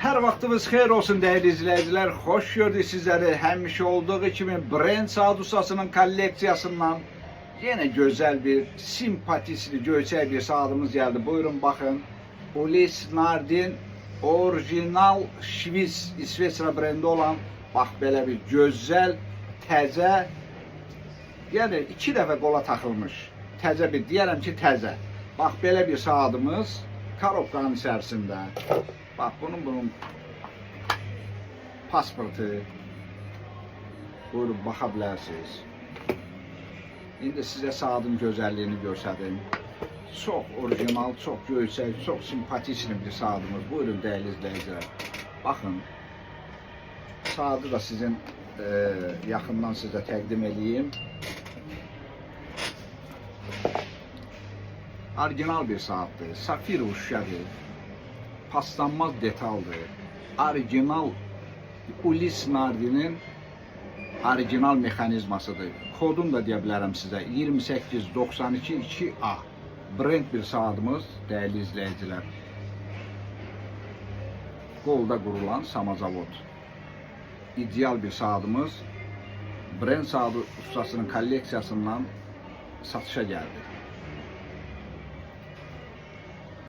Hər vaxtınız xeyir olsun dəyərli izləyicilər. Xoş gördük sizləri. Həmişə olduğu kimi Brend Saat Ustasının kolleksiyasından yenə gözəl bir simpatisli, göyçək bir saatımız gəldi. Buyurun baxın. Ulysse Nardin orijinal Şviz İsveçrə brendi olan bax belə bir gözəl, təzə, yəni iki dəfə qola taxılmış. Təzə bir, deyərəm ki, təzə. Bax belə bir saatımız karobkanın içərisində. Bax bunun pasportu. Buyurun baxa bilərsiniz. İndi sizə saatın gözəlliyini göstərim. Çox orijinal, çox göyçək, çox simpatikli bir saatımız. Buyurun dəyərli izləyicilər. Baxın. Saatı da sizin yaxından sizə təqdim eləyim. Orijinal bir saatdır. Safir şüşədir. Paslanmaz detaldır. Orijinal Ulysse Nardinin orijinal mexanizmasıdır. Kodunu da deyə bilərəm sizə. 2892 2A. Brend bir saatımız dəyərli izləyicilər. Qolda qurulan samozavod. İdeal bir saatımız. Brend saatı ustasının kolleksiyasından satışa gəldi.